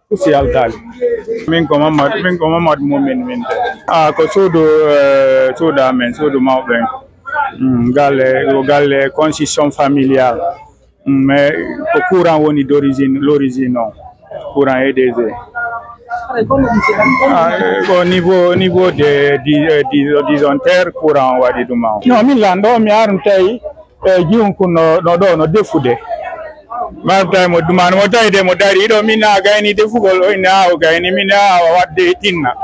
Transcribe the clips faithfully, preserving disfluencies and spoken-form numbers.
Kusi altaali. Min ko Mamad, min ko Mamad Mumin min de. Ah, ko suudu, eh, suudu amen, suudu mawɓe. Mm, galle, ko galle construction familiale. Mm, mais ko courant woni d'origine, l'origine non. Courant E D G. Ah, eh, au niveau, au niveau de, di, eh, di, disjoncteur, courant o waɗi ɗum on. Non, min lanɗo, mi arno tawi, eh, jiwun kun no, no ɗo, no defude. Maaro tawi mo, ɗum an mo tawi de mo dari ɗo, min a gayni defugol, o inni a o gayni, min a o waɗde e tinna.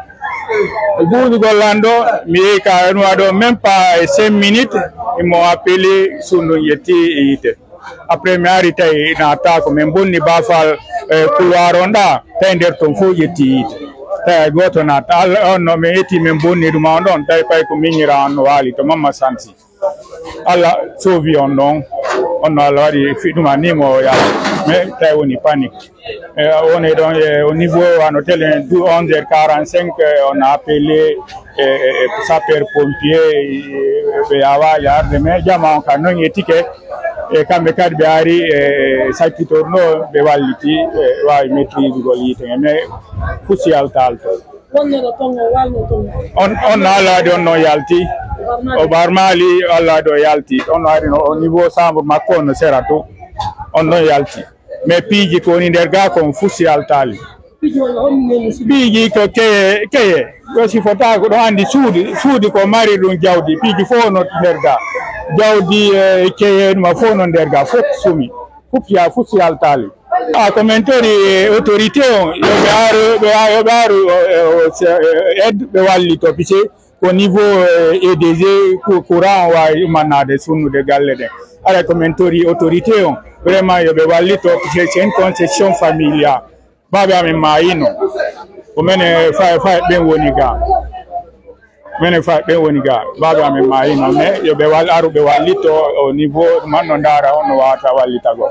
Buuɗugol lan ɗo, mi yehi ka en waɗo même pas e cinq minutes, imo appelé sundu yetti e yiite. Après mi ari tawi naataako, min bonni baafal, eh, couloir on ɗa, tawi nder ton fof ƴetti yiite. Tawi hay gooto naata, Alla on no min ƴetti min bonni ɗum on ɗon, tawi pay ko miñira on no waali to Mamma Sansi. Alla sauvi on ɗon, on no Alla waɗi fi ɗum a ni mo yaha. Mais tawi woni panique. Eh, on est donc, eh, au niveau, wano télé, du onze heures quarante-cinq, eh, on a appelé, eh, eh, eh, sapeur pompier, eh, ɓe yawa yarde, mais jama on ka non e ticket, e kamɓe kadi ɓe ari, eh, sakkitorno, ɓe walliti, eh, wawi maîtrisugol yiite nge, mais fusi altal to. Wonno ɗo tongo, walno tongo. On, on no Alla waɗi on no yalti. O barmali, Alla waɗi o yalti. On no ari no, au niveau chambre makko on no sera to. On no yalti. Mais piiji ko woni nder ga kon fusi altali. Piiji ko keye, keye. Yo si fota ko ɗo andi suudi, suudi ko mari ɗum jawdi. Piiji fof no nder ga. Jawdi, eh, keye ma fof no nder ga. Fof sumi. Fof ya, fusi altali. A ko min tori, eh, autorité on. Yo ɓe aru, ɓe a-, yo ɓe aru, eh, o, se, eh, aide ɓe wallito, puisque ko niveau, eh, E D G, cou-, courant o wawi ummanaade sunnude galle ɗen. Ara ko min tori autorité on. Vraiment yo ɓe wallito, puisque c'est une construction familiale. Baaɓe amen maayino. Ko menen fa-, fa-, ɓen woni ga. Menen fa-, ɓen woni ga. Baaɓe amen maayino. Mais yo ɓe wal-, aru ɓe wallito au niveau man no ndaara on no wawata wallitagol.